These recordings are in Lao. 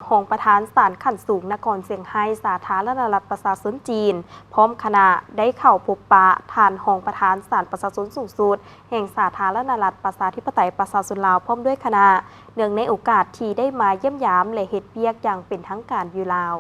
ຮອງປະທານສານຂັ້ນສູງນະຄອນຊຽງໄຮ້ ສາທາລະນະລັດປະຊາຊົນຈີນ ພ້ອມຄະນະ ໄດ້ເຂົ້າພົບປະທ່ານຮອງປະທານສານປະຊາຊົນສູງສຸດ ແຫ່ງສາທາລະນະລັດປະຊາທິປະໄຕປະຊາຊົນລາວ ພ້ອມດ້ວຍຄະນະ ເນື່ອງໃນໂອກາດທີ່ໄດ້ມາຢ້ຽມຢາມ ແລະ ເຮັດວຽກຢ່າງເປັນທາງການຢູ່ລາວ.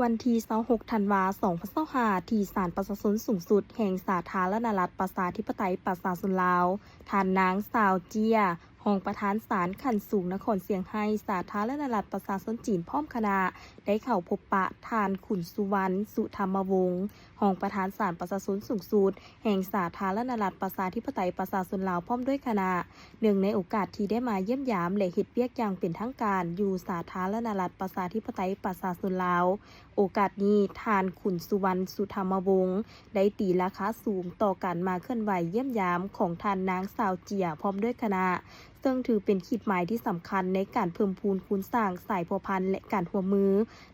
ວັນທີຊາວຫົກ ທັນວາ ສອງພັນຊາວຫ້າ ທີ່ສານປະຊາຊົນສູງສຸດແຫ່ງສາທາລະນະລັດປະຊາທິປະໄຕປະຊາຊົນລາວ, ທ່ານນາງ ຊາວ ເຈຍ ຮອງປະທານສານຂັ້ນສູງນະຄອນຊຽງໄຮ້ ສາທາລະນະລັດປະຊາຊົນຈີນ ພ້ອມຄະນະ ໄດ້ເຂົ້າພົບປະທ່ານ ຂຸນສຸວັນ ສຸທຳມະວົງ ຮອງປະທານສານປະຊາຊົນສູງສຸດແຫ່ງສາທາລະນະລັດປະຊາທິປະໄຕປະຊາຊົນລາວ ພ້ອມດ້ວຍຄະນະ ເນື່ອງໃນໂອກາດທີ່ໄດ້ມາຢ້ຽມຢາມ ແລະ ເຮັດວຽກຢ່າງເປັນທາງການຢູ່ສາທາລະນະລັດປະຊາທິປະໄຕປະຊາຊົນລາວ. ໂອກາດນີ້ ທ່ານ ຂຸນສຸວັນ ສຸທຳມະວົງ ໄດ້ຕີລາຄາສູງຕໍ່ການມາເຄື່ອນໄຫວຢ້ຽມຢາມຂອງທ່ານນາງ ຊາວ ເຈຍ ພ້ອມດ້ວຍຄະນະ, ເຊິ່ງຖືເປັນຂີດໝາຍທີ່ສຳຄັນໃນການເພີ່ມພູນຄູນສ້າງສາຍພົວພັນ ແລະ ການຮ່ວມມື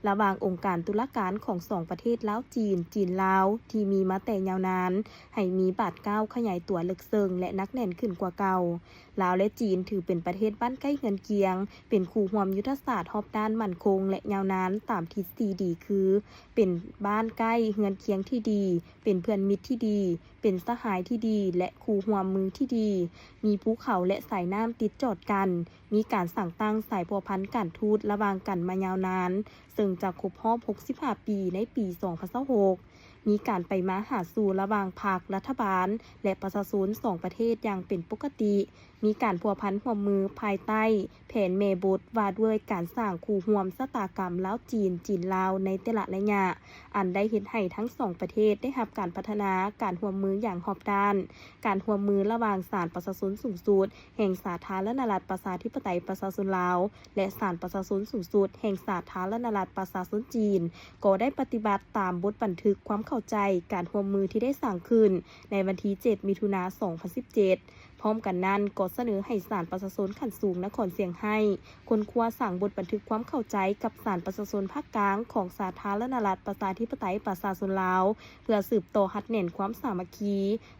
ລະຫວ່າງອົງການຕຸລາການຂອງສອງປະເທດລາວ-ຈີນ, ຈີນ-ລາວ ທີ່ມີມາແຕ່ຍາວນານ ໃຫ້ມີບາດກ້າວຂະຫຍາຍຕົວເລິກເຊິ່ງ ແລະ ໜັກແໜ້ນຂຶ້ນກວ່າເກົ່າ. ລາວ ແລະ ຈີນ ຖືເປັນປະເທດບ້ານໃກ້ເຮືອນຄຽງ, ເປັນຄູ່ຮ່ວມຍຸດທະສາດຮອບດ້ານໝັ້ນຄົງ ແລະ ຍາວນານຕາມທິດສີ່ດີ ຄື ເປັນບ້ານໃກ້ເຮືອນຄຽງທີ່ດີ, ເປັນເພື່ອນມິດທີ່ດີ, ເປັນສະຫາຍທີ່ດີ ແລະ ຄູ່ຮ່ວມມືທີ່ດີ, ມີພູເຂົາ ແລະ ສາຍນ້ຳຕິດຈອດກັນ, ມີການສ້າງຕັ້ງສາຍພົວພັນການທູດລະຫວ່າງກັນມາຍາວນານ, ເຊິ່ງຈະຄົບຮອບຫົກສິບຫ້າປີໃນປີສອງພັນຊາວຫົກ. ມີການໄປມາຫາສູ່ລະຫວ່າງພັກ, ລັດຖະບານ ແລະ ປະຊາຊົນສອງປະເທດຢ່າງເປັນປົກກະຕິ, ມີການພົວພັນຮ່ວມມືພາຍໃຕ້ແຜນແມ່ບົດວ່າດ້ວຍການສ້າງຄູ່ຮ່ວມຊະຕາກຳລາວ-ຈີນ, ຈີນ-ລາວ ໃນແຕ່ລະໄລຍະ, ອັນໄດ້ເຮັດໃຫ້ທັງສອງປະເທດໄດ້ຮັບການພັດທະນາການຮ່ວມມືຢ່າງຮອບດ້ານ. ການຮ່ວມມືລະຫວ່າງສານປະຊາຊົນສູງສຸດແຫ່ງສາທາລະນະລັດປະຊາທິປະໄຕປະຊາຊົນລາວ ແລະ ສານປະຊາຊົນສູງສຸດແຫ່ງສາທາລະນະລັດປະຊາຊົນຈີນ ກໍໄດ້ປະຕິບັດຕາມບົດບັນທຶກຄວາມເຂົ້າໃຈການຮ່ວມມືທີ່ໄດ້ສ້າງຂຶ້ນໃນວັນທີເຈັດ ມິຖຸນາ ສອງພັນສິບເຈັດ. ພ້ອມກັນນັ້ນ ກໍສະເໜີໃຫ້ສານປະຊາຊົນຂັ້ນສູງນະຄອນຊຽງໄຮ້ ຄົ້ນຄວ້າສ້າງບົດບັນທຶກຄວາມເຂົ້າໃຈກັບສານປະຊາຊົນພາກກາງຂອງສາທາລະນະລັດປະຊາທິປະໄຕປະຊາຊົນລາວ ເພື່ອສືບຕໍ່ຮັດແໜ້ນຄວາມສາມັກຄີ,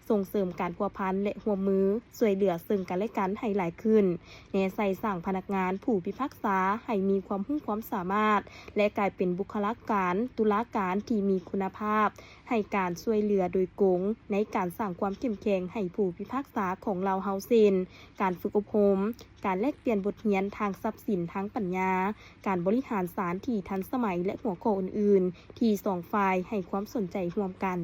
ສົ່ງເສີມການພົວພັນ ແລະ ຮ່ວມມືຊ່ວຍເຫຼືອເຊິ່ງກັນແລະກັນໃຫ້ຫຼາຍຂຶ້ນ, ແນໃສ່ສ້າງພະນັກງານຜູ້ພິພາກສາໃຫ້ມີຄວາມຮູ້ຄວາມສາມາດ ແລະ ກາຍເປັນບຸກຄະລາການຕຸລາການທີ່ມີຄຸນນະພາບ, ໃຫ້ການຊ່ວຍເຫຼືອໂດຍກົງໃນການສ້າງຄວາມເຂັ້ມແຂງໃຫ້ຜູ້ພິພາກສາຂອງລາວເຮົາ ເຊັ່ນ ການຝຶກອົບຮົມ, ການແລກປ່ຽນບົດຮຽນທາງຊັບສິນທາງປັນຍາ, ການບໍລິຫານສານທີ່ທັນສະໄໝ ແລະ ຫົວຂໍ້ອື່ນໆ ທີ່ສອງຝ່າຍໃຫ້ຄວາມສົນໃຈຮ່ວມກັນ.